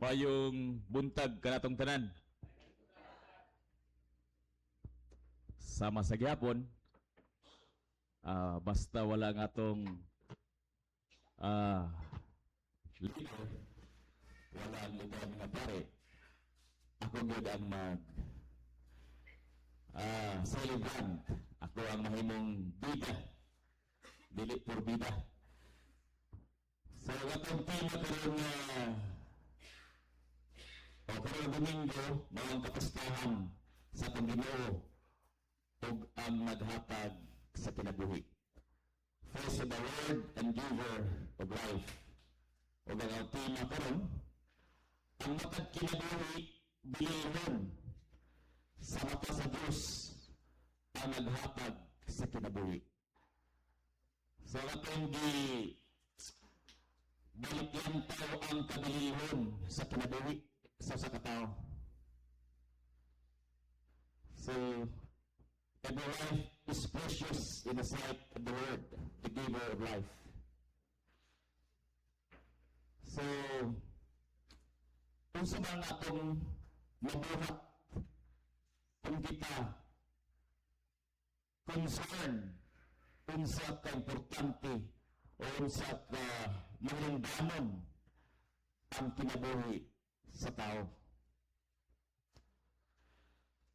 Maayong buntag kanatong tanan. Sama sa gihapon, basta wala nga atong leader, wala ang leader nga pare, ako gyud ang mag celebrant. Ako ang mahimong bida, dili por bida. So, atong tema karon nga o karon Domingo, mao ang kapistahan sa atong Ginoo ug ang naghatag sa kinabuhi. Feast of the Lord and Giver of Life. Ug ang tema karon, ang matag kinabuhi bililhon sa mata sa Dios ang naghatag sa kinabuhi. So atong gi baliklantaw ang kabilihon sa kinabuhi sa usa ka tawo. So, every life is precious in the sight of the Lord, the giver of life. So, unsa ba ang atong mabuhat kung kita concern unsa ka importante o unsa ka mahinungdanon ang kinabuhi sa tao?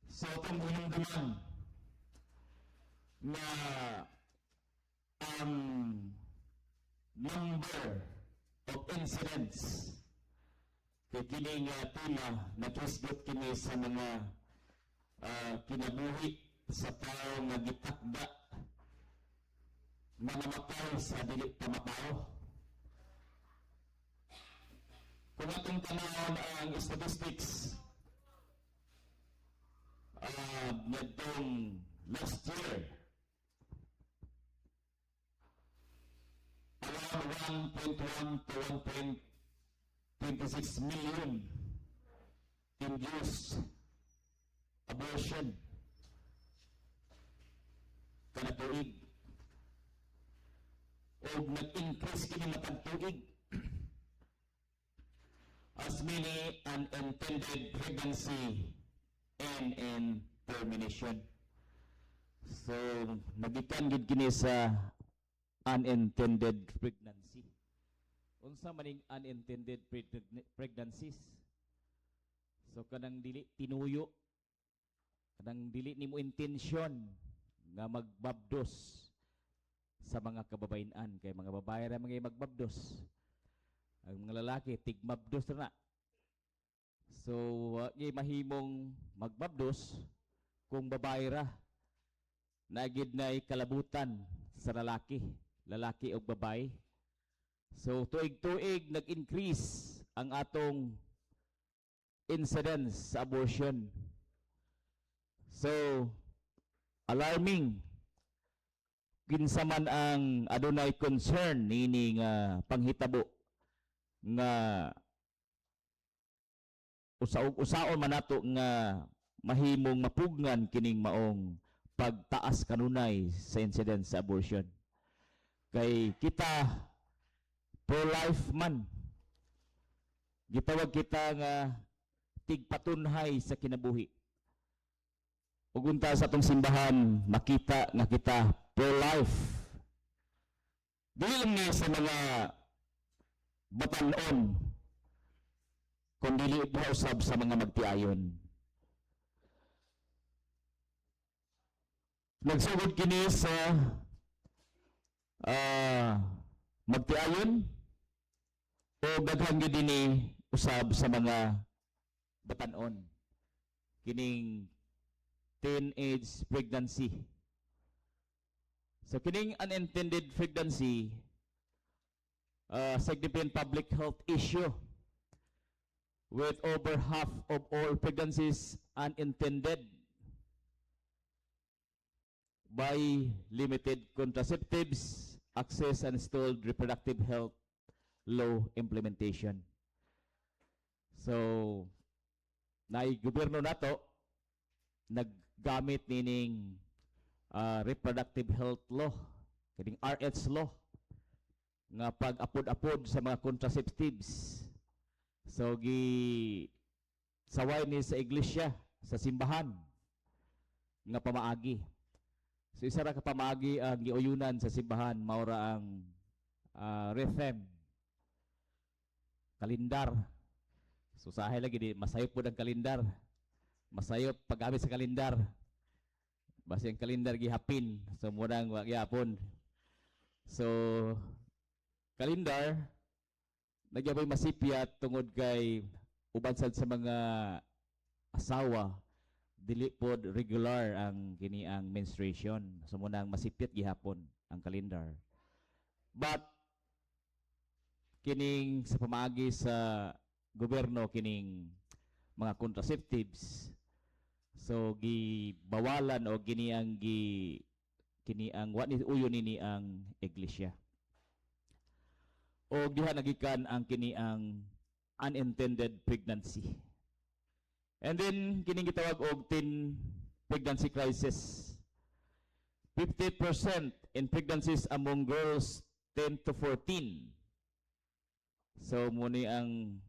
So, itong hinumduman na ang number of incidents kay kini nga tema naghisgot kini sa mga kinabuhi sa tao nga gitakda na mamatay sa dili pa matawo. Kung atong tanawon ang statistics ngadtong last year, around 1.1 to 1.26 million induced abortion kada tuig og nag-increase kini matag tuig as many unintended pregnancy and in termination. So, nagikan gid kini sa unintended pregnancy. Unsa maning unintended pregnancies? So kanang dili tinuyo, kanang dili nimo intensyon nga magbabdos sa mga kababayen-an, kay mga babae ra mga magbabdos. Ang mga lalaki tigmabdos ra na. So wa gyud mahimong magbabdos kung babae ra. Nagid nay kalabutan sa lalaki, lalaki og babae. So tuig-tuig nag-increase ang atong incidence sa abortion. So alarming, kinsa man ang adunay concern nini nga panghitabo nga usaon man nato nga mahimong mapugngan kining maong pagtaas kanunay sa incidence sa abortion. Kay kita pro-life man. Gitawag kita nga tigpatunhay sa kinabuhi. Ug unta sa atong simbahan makita nga kita pro-life. Dili lang ni sa mga batan-on kun dili usab sa mga magtiayon. Nagsugod kini sa magtiayon o daghan gyud dinhi usab sa mga batan-on kining teenage pregnancy. So kining unintended pregnancy, significant public health issue with over half of all pregnancies unintended by limited contraceptives access and stalled reproductive health law implementation. So, naay gobyerno nato naggamit nining reproductive health law, kining RH law nga pag-apod-apod sa mga contraceptives. So gi saway ni sa iglesia, sa simbahan nga pamaagi. So isa ra ka pamaagi ang giuyunan sa simbahan, mao ra ang rhythm kalendar. So sahay lagi di masayop pud ang kalendar. Masayop paggamit sa kalendar. Basi ang kalendar gihapin, so murang wa gyapon. So kalendar nagyabay masipyat tungod kay uban sad sa mga asawa dili pod regular ang kini ang menstruation. So munang masipyat gihapon ang kalendar. But kining sa pamaagi sa gobyerno, kining mga contraceptives, so gibawalan o gini ang gi kini ang wa ni uyon nini ang iglesia. O diha nagikan ang kini ang unintended pregnancy. And then kining gitawag og teen pregnancy crisis. 50% in pregnancies among girls 10 to 14. So muni ang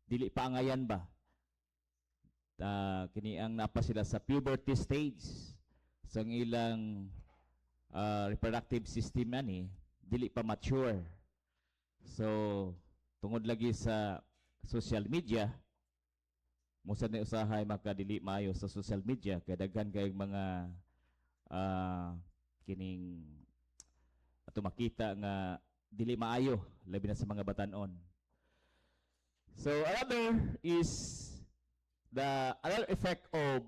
dili pa angayan ba? Kini ang napa sila sa puberty stage. So ang ilang reproductive system ani dili pa mature. So tungod lagi sa social media, musa ni usahay makadili maayo sa social media kay daghan kayong mga kining ato makita nga dili maayo, labi na sa mga batanon. So another is the another effect of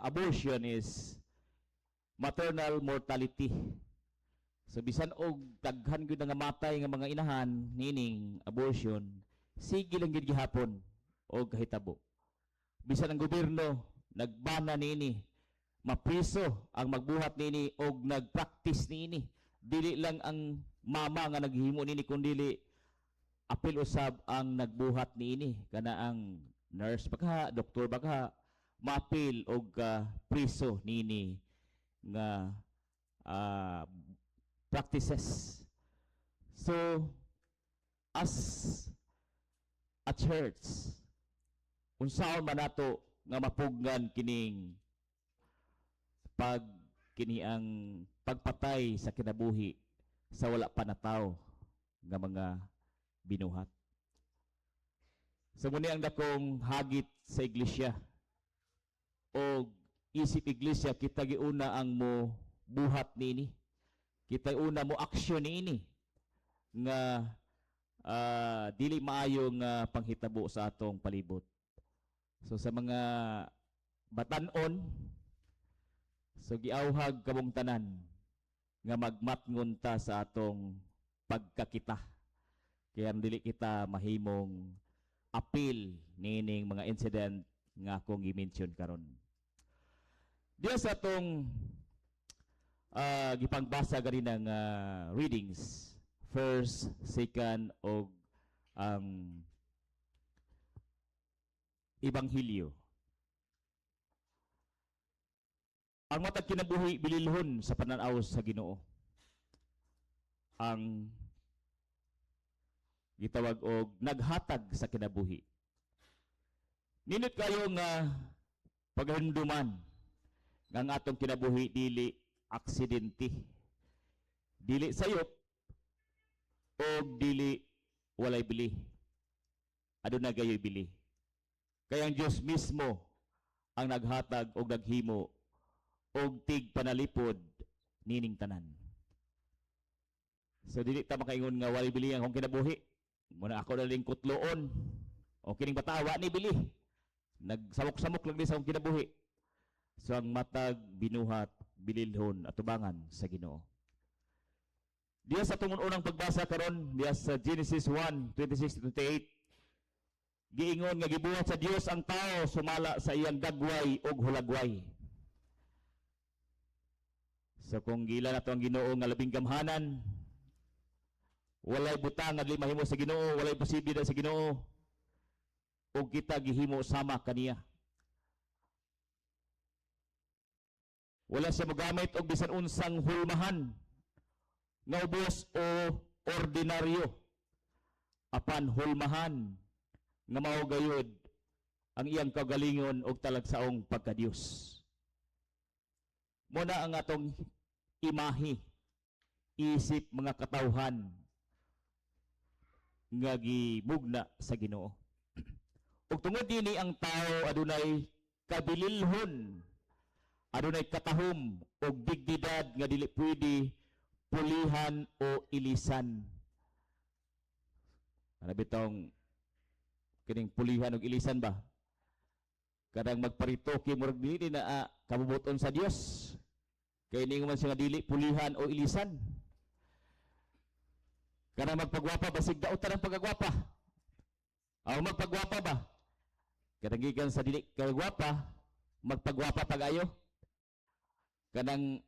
abortion is maternal mortality. So bisan og daghan gyud nga matay nga mga inahan nining abortion, sige lang gyud gihapon og kahitabo. Bisan ang gobyerno nagbana niini, mapriso ang magbuhat niini og nagpractice niini. Dili lang ang mama nga naghimo niini kundi apil usab ang nagbuhat niini, kana ang nurse ba ka, doktor ba ka, maapil og priso niini nga practices. So as a church, unsaon man nato nga mapugnan kining pag kini ang pagpatay sa kinabuhi sa wala pa natawo nga mga binuhat? So muni ang dakong hagit sa iglesia. O isip iglesia, kita giuna ang mo buhat niini. Kita una mo aksyon niini nga dili maayo nga panghitabo sa atong palibot. So sa mga batanon, so giawhag kamong tanan nga magmatngon ta sa atong pagkakita. Kaya dili kita mahimong apil niining mga incident nga akong gi-mention karon. Diya sa atong gipangbasa ganina nga readings, first, second og ang Ebanghelyo. Ang matag kinabuhi bililhon sa pananaw sa Ginoo. Ang gitawag og naghatag sa kinabuhi. Nindot kayo nga paghinumduman nga ang atong kinabuhi dili aksidente. Dili sayop o dili walay bili. Aduna gayoy bili. Kaya ang Diyos mismo ang naghatag og naghimo og tig panalipod nining tanan. So dili ta makaingon nga walay bili ang akong kinabuhi. Muna ako na ling kutloon. O kining bata wa ni bili. Nagsamok-samok lang di sa akong kinabuhi. So ang matag binuhat bililhon atubangan sa Ginoo. Diya sa atong unang pagbasa karon, diya sa Genesis 1:26 to 28, giingon nga gibuhat sa Dios ang tao sumala sa iyang gagway ug hulagway. So kung gila nato ang Ginoo nga labing gamhanan, walay butang nga dili mahimo sa Ginoo, walay posible na sa Ginoo, ug kita gihimo sama kaniya. Wala siya mogamit og bisan unsang hulmahan nga ubos o ordinaryo. Apan hulmahan nga mao gayud ang iyang kagalingon og talagsaong pagka-Dios. Mao na ang atong imahe isip mga katawhan nga gimugna sa Ginoo. Ug tungod dinhi, ang tao adunay kabililhon, adunay katahom ug dignidad nga dili pwede pulihan o ilisan. Ano bitong kining pulihan ug ilisan ba? Kanang magparitoke, murag dili na kabubuton sa Dios. Kay ningon man siya nga dili pulihan o ilisan. Kanang magpagwapa, basig dautan ang pagkagwapa. Aw, magpagwapa ba? Kanang gikan sa dili kagwapa, magpagwapa pag-ayo. Kanang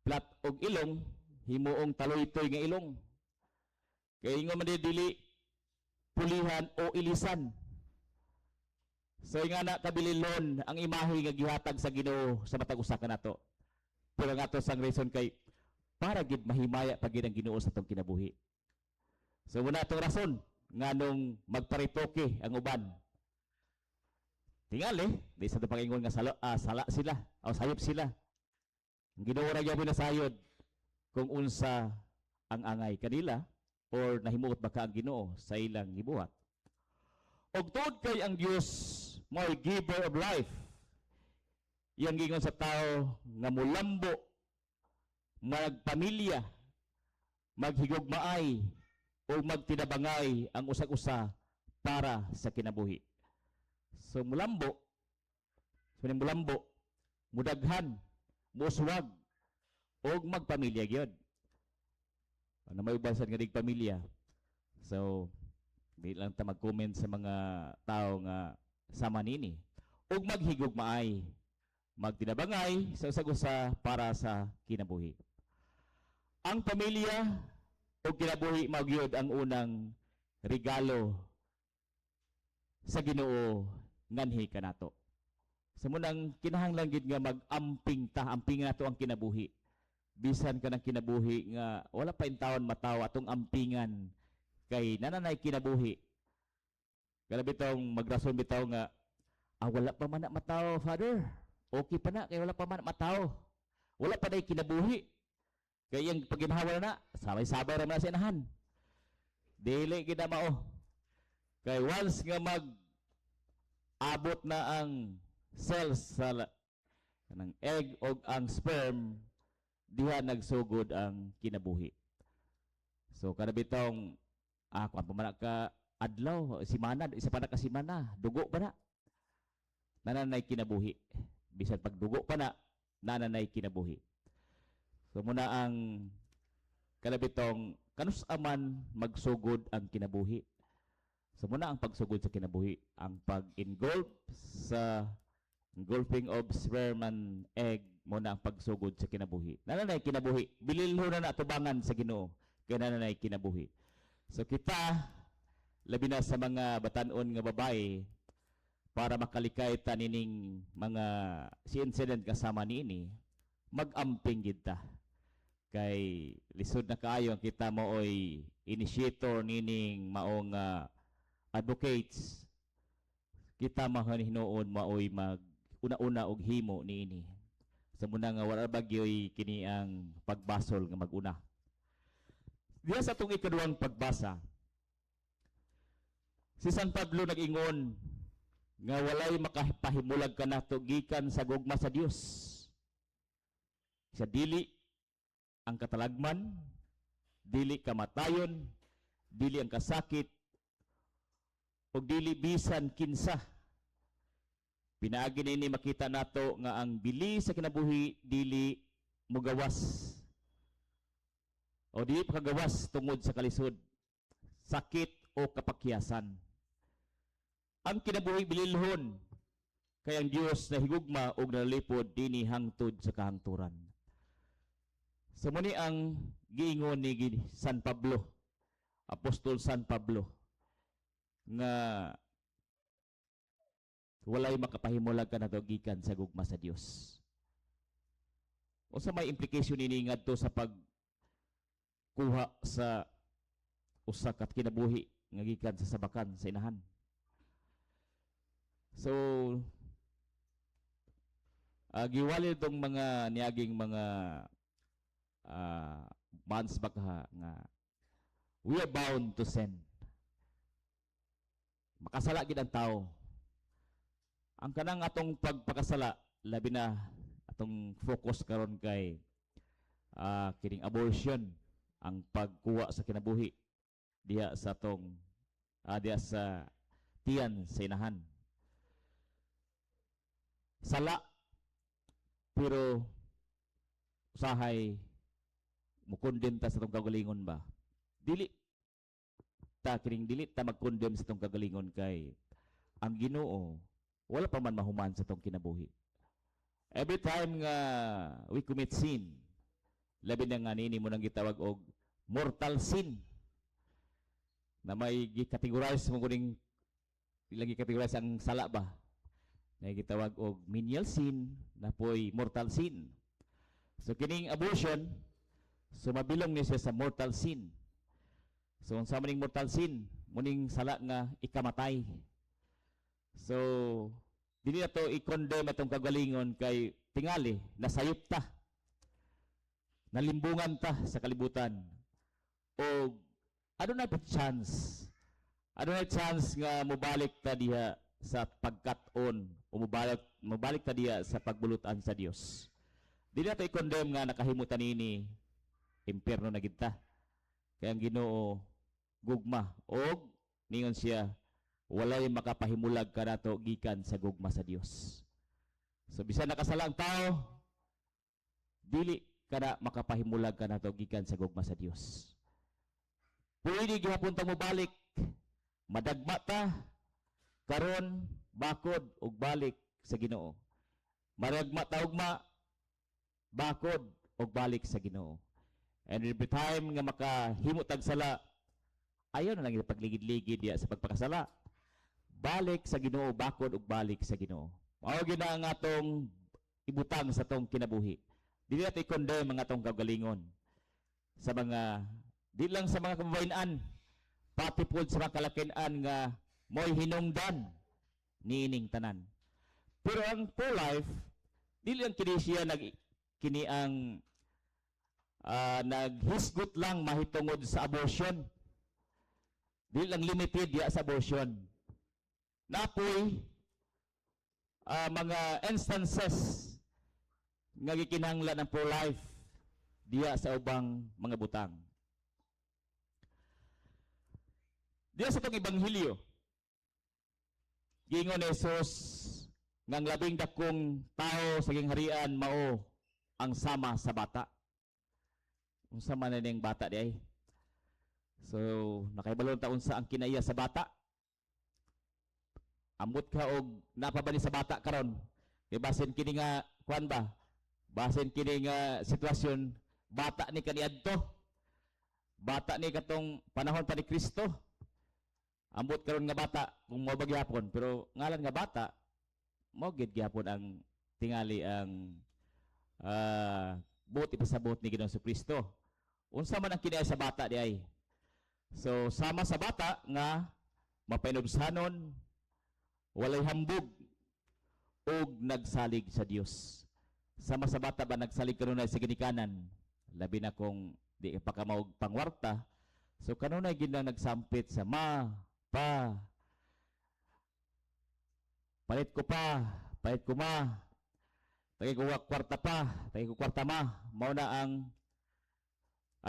flat og ilong, himuong taloy-toy nga ilong. Kay ingon man dili pulihan o ilisan. So nga na kabililon ang imahe nga gihatag sa Ginoo sa matag usa kanato. Pero nga to sang reason kay para gid mahimaya pa gid ang Ginoo sa atong kinabuhi. So mao na atong rason nganong magparitoke ang uban. Tingali, di sa pangingon nga sala sila o sayop sila. Ang Ginoo ra gyud nasayod kung unsa ang angay kanila or nahimuot ba ka ang Ginoo sa ilang gibuhat. Og tuod kay ang Dios mo'y giver of life. Iyang gingon sa tao nga mulambo, magpamilya, maghigugmaay, o magtinabangay ang usag-usa para sa kinabuhi. So mulambo, so mulambo, mudaghan, muswag, o magpamilya gyud. Ano may uban sad nga dig pamilya. So di lang ta mag-comment sa mga tao nga sama nini. Ug maghigugmaay, magtinabangay sa usag-usa para sa kinabuhi. Ang pamilya o kinabuhi mao gyud ang unang regalo sa Ginoo nganhi kanato. Sa mao nang kinahanglan gid nga mag-amping ta, amping nato ang kinabuhi. Bisan kanang kinabuhi nga wala pa intawon matawo, atong ampingan kay nananay kinabuhi. Kana bitong magrason bitaw nga wala pa man na matawo, Father. Okay pa na kay wala pa man matawo. Wala pa nay kinabuhi. Kay yung paginhawa na, sabay-sabay ra man na sa inahan. Dili gid na mao. Kay once nga mag abot na ang cells sa kanang egg og ang sperm, diha nagsugod ang kinabuhi. So kada bitong kuan pa man na ka adlaw, simana, isa pa na ka simana, dugo pa na. Nananay kinabuhi. Bisan pag dugo pa na, nananay kinabuhi. So mao na ang kalabitong kanus aman magsugod ang kinabuhi. So mao na ang pagsugod sa kinabuhi, ang pag-engulf sa engulfing of sperm and egg, mao na ang pagsugod sa kinabuhi. Nananay kinabuhi, bililho na tubangan sa Ginoo kay nananay kinabuhi. So kita, labi na sa mga batanon nga babae, para makalikay ta nining mga si incident kasama niini, mag-amping gid ta. Kay lisod na kaayo ang kita mooy initiator nining maong advocates, kita man hinuon maoy mag una-una og himo niini. Sa mao na nga wala bagyoy kini ang pagbasol nga maguna. Diya sa atong ikaduhang pagbasa, si San Pablo nag-ingon nga walay makapahimulag kanato gikan sa gugma sa Dios. Sa dili ang katalagman, dili kamatayon, dili ang kasakit, ug dili bisan kinsa. Pinaagi niini makita nato nga ang bili sa kinabuhi dili mugawas o dili pakagawas tungod sa kalisod, sakit o kapakyasan. Ang kinabuhi bililhon kay ang Dios na higugma ug nalipod dinhi hangtod sa kahangturan. So mao ni ang giingon ni San Pablo, Apostol San Pablo, nga walay makapahimulag kanato gikan sa gugma sa Dios. Unsa may implication ini ngadto sa pagkuha sa usa ka kinabuhi? nga gikan sa sabakan sa inahan. So giwali itong mga niaging mga months ba ka nga we are bound to sin. Makasala gid ang tao. Ang kanang atong pagpakasala, labi na atong focus karon kay kining abortion, ang pagkuha sa kinabuhi diha sa atong diha sa tiyan sa inahan. Sala, pero usahay mo-condemn ta sa atong kagalingon ba? Dili ta kining dili ta mag-condemn sa atong kagalingon kay ang Ginoo wala pa man mahuman sa atong kinabuhi. Every time nga we commit sin, labi na nga nini mo nang gitawag og mortal sin na may gi-categorize mo kuning ilang gi-categorize ang sala ba na gitawag og menial sin na poy mortal sin. So kining abortion, so mabilong ni siya sa mortal sin. So unsa man ning mortal sin? Muning sala nga ikamatay. So dili na to i-condemn atong kagalingon kay tingali nasayop ta, nalimbungan ta sa kalibutan o aduna pa chance, aduna chance nga mobalik ta diha sa pagkat-on o mobalik ta diha sa pagbulutan sa Dios. Dili na to i-condemn nga nakahimo ta nini, impierno na gid ta. Kay ang Ginoo gugma og ningon siya, walay makapahimulag kanato gikan sa gugma sa Dios. So bisan nakasala ang tao, dili kana makapahimulag kanato gikan sa gugma sa Dios. Pwede gihapon ta mobalik, madagma ta karon, bakod ug balik sa Ginoo. Madagma ta ugma, bakod ug balik sa Ginoo. And every time nga makahimo tag sala, ayaw na lang ipagligid-ligid diya sa pagpakasala. Balik sa Ginoo, bakod ug balik sa Ginoo. Mao gyud na ang atong ibutang sa atong kinabuhi. Dili nato i-condemn ang atong kaugalingon sa mga di lang sa mga kababayen-an, pati pod sa mga kalakin-an nga mo'y hinungdan niining tanan. Pero ang pro-life, dili lang kini siya nag kini ang naghisgot lang mahitungod sa abortion. Dili lang limited diya sa abortion. Napoy mga instances nga gikinahanglan ng pro-life diya sa ubang mga butang. Diya sa itong ebanghelyo, giingon ni Jesus nga ang labing dakong tao sa gingharian mao ang sama sa bata. Unsa man na ning bata di ay? So, nakahibalo ta unsa ang kinaiya sa bata. Ambot ka og napa ba ni sa bata karon? Kay basin kini nga kuan ba? Basin kini nga sitwasyon, bata ni kaniadto. Bata ni katong panahon pa ni Kristo. Ambot karon nga bata kung mo ba gihapon, pero ngalan nga bata mo gid gihapon ang tingali ang buot ipasabot ni Ginoong Kristo. Unsa man ang kinaiya sa bata di ay? So sama sa bata nga mapainubsanon, walay hambog ug nagsalig sa Dios. Sama sa bata ba, nagsalig kanunay sa ginikanan, labi na kung di pa ka maog pangwarta. So kanunay gid nang nagsampit sa ma, pa, palit ko pa, palit ko ma, tagay ko kwarta pa, tagay ko kwarta ma. Mao na ang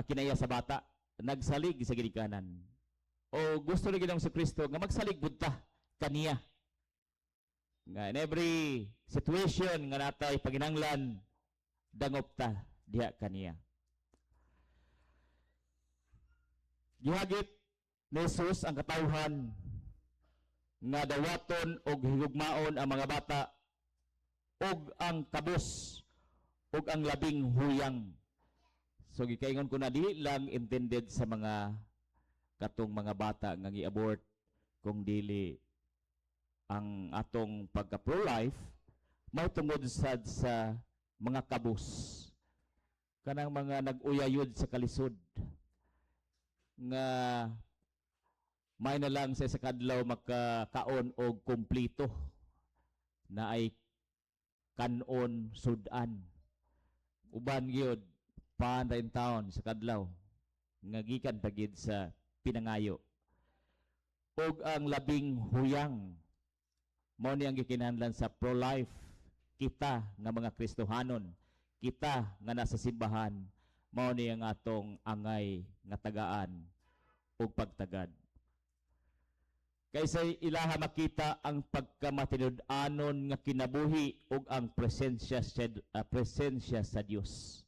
kinaiya sa bata, nagsalig sa ginikanan. O gusto ni Ginoong si Kristo nga magsalig pud ta kaniya. Nga in every situation nga natay paginanglan, dangop ta diha kaniya. Gihagit ni Jesus ang katawhan nga dawaton og higugmaon ang mga bata og ang kabus og ang labing huyang. So gikaingon ko na dili lang intended sa mga katong mga bata nga gi-abort, kung dili ang atong pagka pro-life mahitungod sad sa mga kabus, kanang mga nag-uyayod sa kalisod nga May na lang sa isa kadlaw makakaon og kompleto na ay kanon, sudan. Uban gyud pan ra taon sa kadlaw nga gikan pa gid sa pinangayo. Og ang labing huyang, mao ni ang gikinahanglan sa pro-life. Kita nga mga Kristohanon, kita nga nasa simbahan, mao ni ang atong angay nga tagaan og pagtagad. Kaysa ilaha makita ang pagkamatinud-anon nga kinabuhi ug ang presensya sa Dios.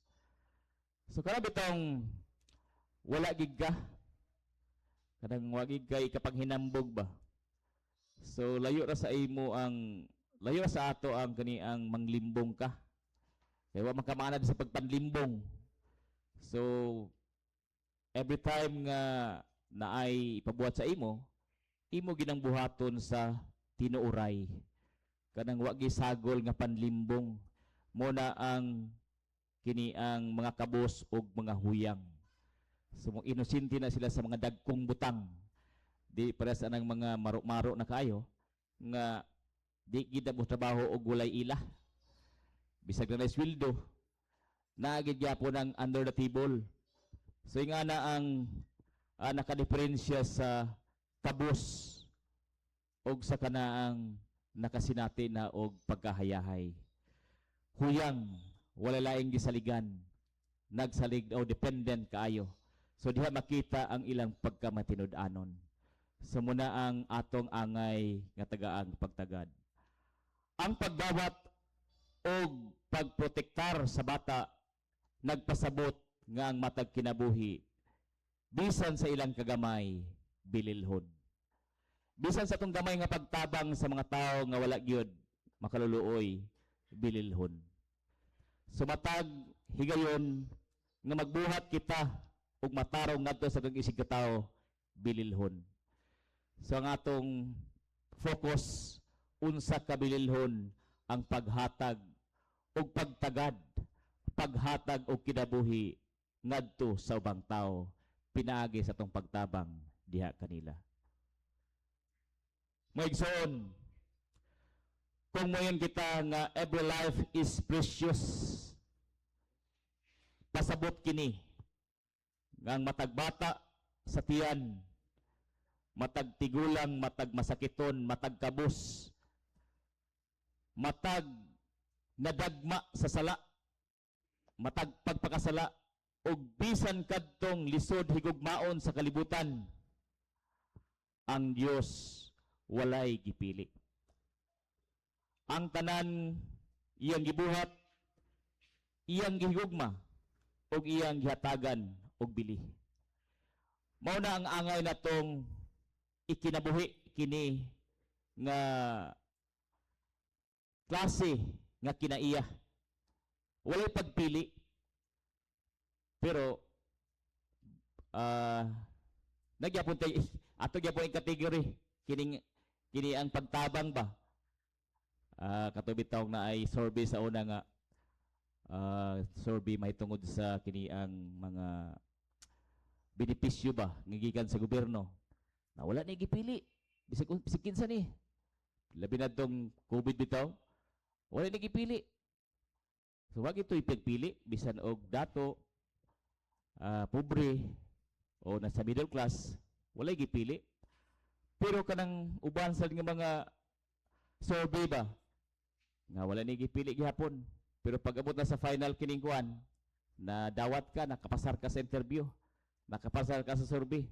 So kana bitong wala gid ka, kanang wa gid kay ikapanghinambog ba. So layo ra sa imo ang, layo ra sa ato ang kani ang manglimbong ka. Kay wa man ka maanad sa pagpanlimbong. So every time nga naay ipabuhat sa imo, imo ginang buhaton sa tinuoray. Kanang wa gisagol nga panlimbong mo na ang kini ang mga kabos og mga huyang. So mo inosente na sila sa mga dagkong butang. Di para sa nang mga maro-maro na kaayo nga di gid mo trabaho og walay ila. Bisag na sweldo, naa gid gyapon ang under the table. So nga na ang nakadiferensya sa kabos og sa kanaang nakasinati na og pagkahayahay. Huyang, wala laing gisaligan, nagsalig o dependent kaayo. So diha makita ang ilang pagkamatinud-anon. So muna ang atong angay nga tagaang pagtagad. Ang pagdawat og pagprotektar sa bata nagpasabot nga ang matag kinabuhi, bisan sa ilang kagamay, bililhon. Bisan sa atong gamay nga pagtabang sa mga tao nga wala gyud makaluluoy, bililhon. Sumatag higayon nga magbuhat kita ug matarong ngadto sa atong isig katawo, bililhon. So ang atong focus, unsa ka bililhon ang paghatag ug pagtagad, paghatag og kinabuhi ngadto sa ubang tao pinaagi sa atong pagtabang diha kanila. Mga igsoon, kung moingon kita nga every life is precious, pasabot kini nga ang matag bata sa tiyan, matag tigulang, matag masakiton, matag kabus, matag nadagma sa sala, matag pagpakasala, ug bisan kadtong lisod higugmaon sa kalibutan, ang Dios walay gipili. Ang tanan iyang gibuhat, iyang gihigugma, ug iyang gihatagan og bili. Mao na ang angay natong ikinabuhi kini nga klase nga kinaiya. Walay pagpili. Pero nagyapon tay ato gyapon ang category kining kini ang pagtabang ba. Kato bitaw na ay survey sa una nga survey may tungod sa kini ang mga benepisyo ba nga gikan sa gobyerno na wala ni gipili bisag kinsa ni, labi na tong COVID bitaw, wala ni gipili. So wag ito ipagpili bisan og dato, pobre o nasa middle class, walay gipili. Pero kanang uban sa nga mga survey ba nga wala ni gipili gihapon, pero pag abot na sa final kining kuan na dawat ka, nakapasar ka sa interview, nakapasar ka sa survey,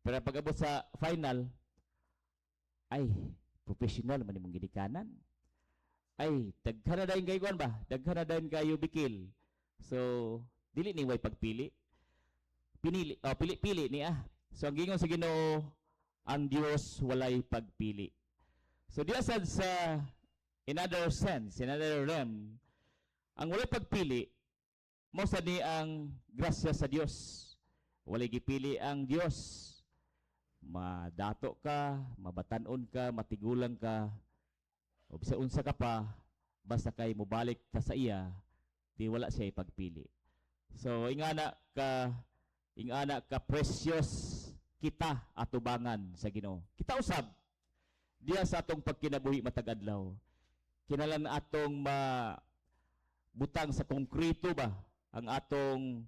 pero pag abot sa final, ay, professional man imong ginikanan, ay, daghan na dayon kay kuan ba, daghan na dayon kayo bikil. So dili ni way pagpili, pinili oh, pili pili ni ah. So ang gingon sa Ginoo, ang Dios walay pagpili. So diya sad sa in other sense, in other realm, ang walay pagpili mo sa ni ang grasya sa Dios. Walay gipili ang Dios. Madato ka, mabatanon ka, matigulang ka, o bisa unsa ka pa, basta kay mobalik ka sa iya, di wala siya ipagpili. So ingana ka precious Kita atubangan sa Ginoo. Kita usab diya sa atong pagkinabuhi matag adlaw. Kinahanglan atong ma butang sa konkreto ba ang atong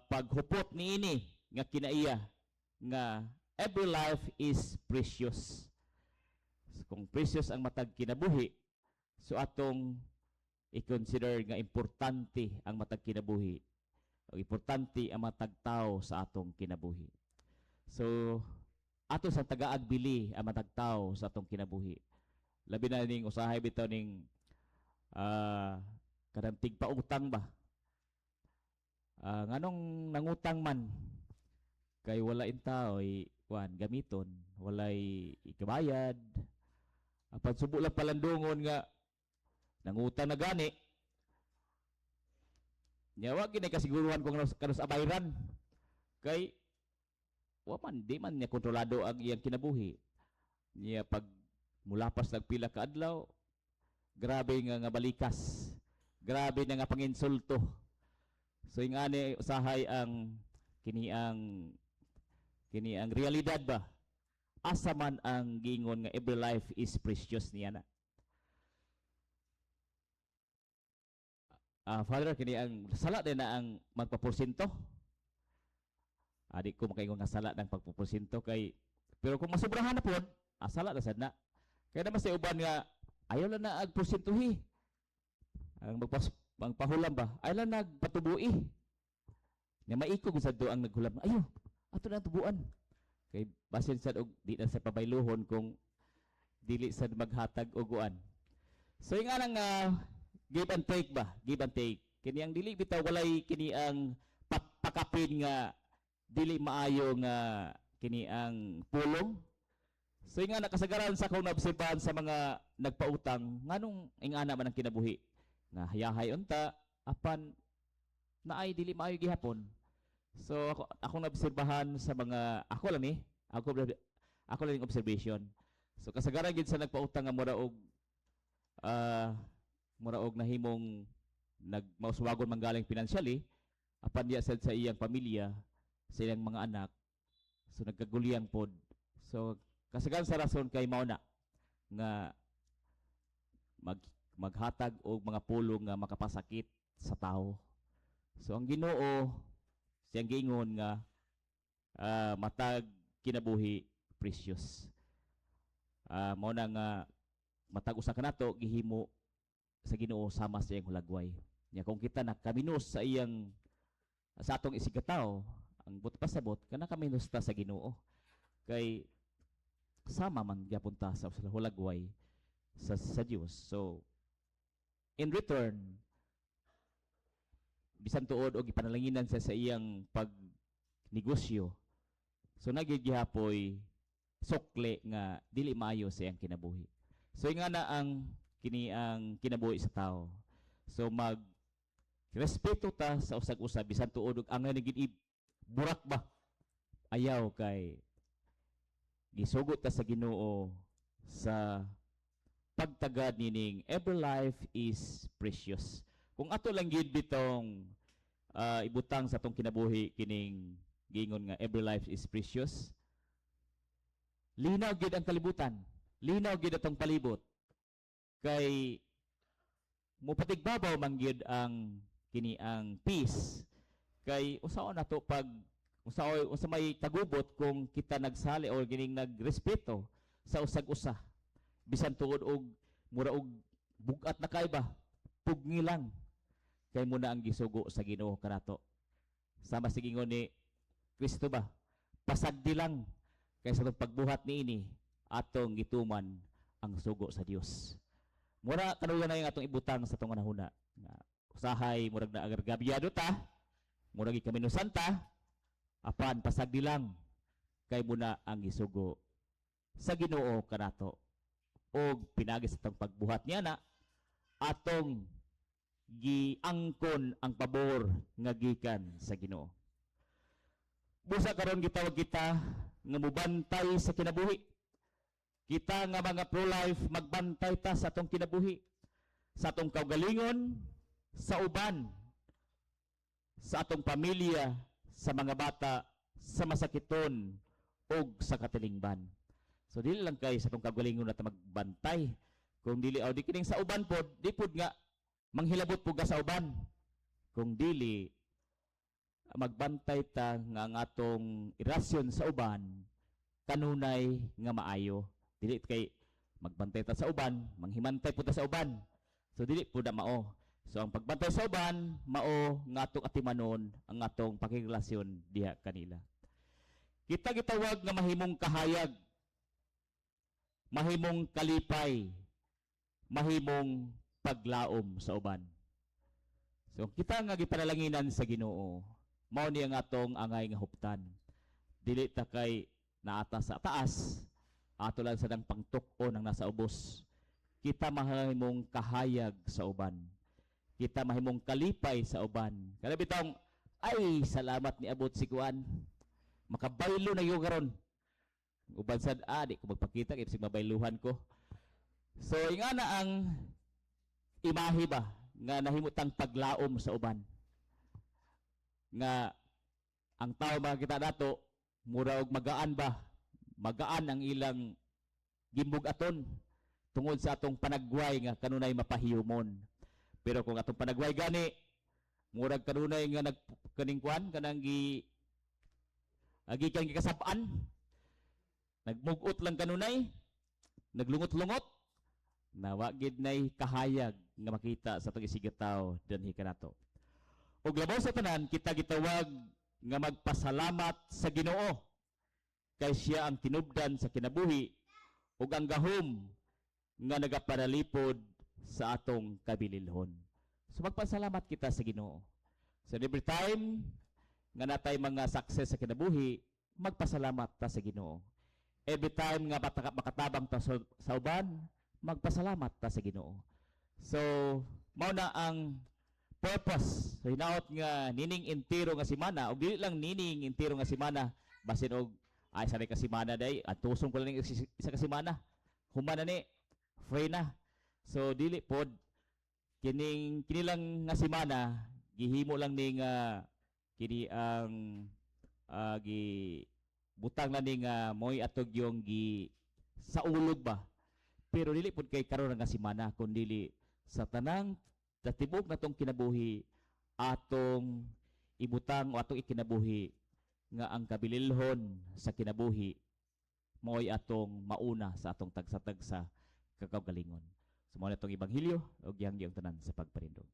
paghupot niini nga kinaiya nga every life is precious. So, kung precious ang matag kinabuhi, so atong i-consider nga importante ang matag kinabuhi. O importante ang matag tao sa atong kinabuhi. So, ato sa tagaag bili ang matag tao sa atong kinabuhi. Labi na ning usahay bitaw ning kanang tigpautang ba. Nganong nangutang man kay wala intao kuan gamiton, walay ikabayad. Apan subo lang palandungon nga nangutang na gani. Nya wa gini kasiguruhan kung kanus abayran. Kay wa man, di man niya kontrolado ang iyang kinabuhi. Niya pag mulapas nagpila ka adlaw, grabe nga nga balikas. Grabe na nga panginsulto. So ingani usahay ang kini ang realidad ba? Asa man ang gingon nga every life is precious niya na. Father, kini ang sala din na ang magpaporsinto. Di ko makaingon nga sala ng pagpaporsinto kay pero kung masobrahan na pod, sala na sad na. Kaya naman sa uban nga ayaw lang na agporsintuhi. Ang magpas ang pahulam ba? Ayaw lang nagpatubui. Nga maikog sad do ang naghulam. Ayo, ato na ang tubuan. Kay basin sad og di na sa pabayluhon kung dili sad maghatag og uan. So yung anang give and take ba? Give and take. Kini ang dili bitaw walay kini ang pakapin nga dili maayo nga kini ang pulong. So yung nga nakasagaran sa akong naobserbahan sa mga nagpautang nganong ingana man ang kinabuhi nga hayahay unta apan naay dili maayo gihapon. So ako akong naobserbahan sa mga ako lang ni ako ako lang yung observation. So kasagaran gid sa nagpautang nga mura og nahimong nagmauswagon man galing financially apan diya sad sa iyang pamilya, sa iyang mga anak, so nagkaguliyang pod. So kasagaran sa rason kay mao na nga maghatag og mga pulong nga makapasakit sa tao. So ang Ginoo siyang giingon nga matag kinabuhi precious. Mao na nga matag usa kanato gihimo sa Ginoo sama sa iyang hulagway. Nya kung kita nakaminos sa iyang sa atong isigkatawo, ang buot pasabot kana kaminos ta sa Ginoo. Kay sama man gyapon ta sa hulagway sa Dios. So in return, bisan tuod og ipanalanginan siya sa iyang pagnegosyo, so nagyud gihapoy sukli nga dili maayo sa iyang kinabuhi. So nga na ang kini ang kinabuhi sa tao. So mag respeto ta sa usag-usa bisan tuod og ang nagid burak ba. Ayaw kay gisugot ta sa Ginoo sa pagtagad nining every life is precious. Kung ato lang gid bitong ibutang sa atong kinabuhi kining giingon nga every life is precious, linaw gid ang kalibutan, linaw gid atong palibot. Kay mupatigbabaw man gyud ang kini ang peace kay usaon nato pag usaoy unsa may kagubot kung kita nagsali o gining nagrespeto sa usag-usa bisan tuod og mura og bugat na kay ba, pugni lang kay muna ang gisugo sa Ginoo kanato sama sa gingon ni Kristo ba, pasagdi lang kay sa atong pagbuhat niini atong gituman ang sugo sa Dios. Mura kanuya na yung atong ibutang sa atong hunahuna nga usahay murag na agargabyado ta, murag ikaminusan ta, apan pasagdi lang kay muna ang gisugo sa Ginoo kanato og pinagi sa atong pagbuhat niya na atong giangkon ang pabor nga gikan sa Ginoo. Busa karon gitawag kita nga mubantay sa kinabuhi. Kita nga mga pro-life, magbantay ta sa atong kinabuhi, sa atong kaugalingon, sa uban, sa atong pamilya, sa mga bata, sa masakiton ug sa katilingban. So dili lang kay sa atong kagalingon na ta magbantay. Kung dili aw di kining sa uban pod, di pod nga manghilabot pud ka sa uban. Kung dili magbantay ta nga ang atong irasyon sa uban kanunay nga maayo. Dili kay magbantay ta sa uban, manghimantay pud ta sa uban. So dili pud na mao. So ang pagbantay sa uban mao nga atong atimanon ang atong pakigrelasyon diha kanila. Kita gitawag nga mahimong kahayag, mahimong kalipay, mahimong paglaom sa uban. So kita nga gipanalanginan sa Ginoo, mao ni ang atong angay nga huptan. Dili ta kay naata sa taas, ato lang sa dang pangtuk-on ang nasa ubos. Kita mahimong kahayag sa uban. Kita mahimong kalipay sa uban. Kada bitong, "Ay, salamat ni abot si kuan. Makabaylo na gyud karon." Uban sad, "Ah, di ko magpakita kay bisag mabayluhan ko." So ingana ang imahe ba nga nahimutang paglaom sa uban. Nga ang tao makakita nato mura og magaan ba, magaan ang ilang gimbug-aton tungod sa atong panagway nga kanunay mapahiyumon. Pero kung atong panagway gani murag kanunay nga nag kaning kuan kanang gi agikan gikasab-an, nagmugot lang kanunay, naglungot-lungot, nawa gid nay kahayag nga makita sa atong isigataw dinhi kanato. Ug labaw sa tanan, kita gitawag nga magpasalamat sa Ginoo kay siya ang tinubdan sa kinabuhi ug ang gahom nga nagapanalipod sa atong kabililhon. So magpasalamat kita sa Ginoo. So every time nga natay mga success sa kinabuhi, magpasalamat ta sa Ginoo. Every time nga makatabang ta sa uban, magpasalamat ta sa Ginoo. So mao na ang purpose. So hinaot nga nining entiro nga semana ug dili lang nining entiro nga semana, basin og ay sa ka semana day atuson ko lang ning isa ka semana, human na ni, free na. So dili pod, kining kinilang nga semana gihimo lang ning kini ang gi butang na ning moy atog yung gi saulog ba, pero dili pud kay karon nga semana, kun dili sa tanang sa tibok natong kinabuhi, atong ibutang o atong ikinabuhi nga ang kabililhon sa kinabuhi mao'y atong mauna sa atong tagsa-tagsa kakaugalingon. So mao na itong ebanghelyo ug gihangyo ang tanan sa pagparindog.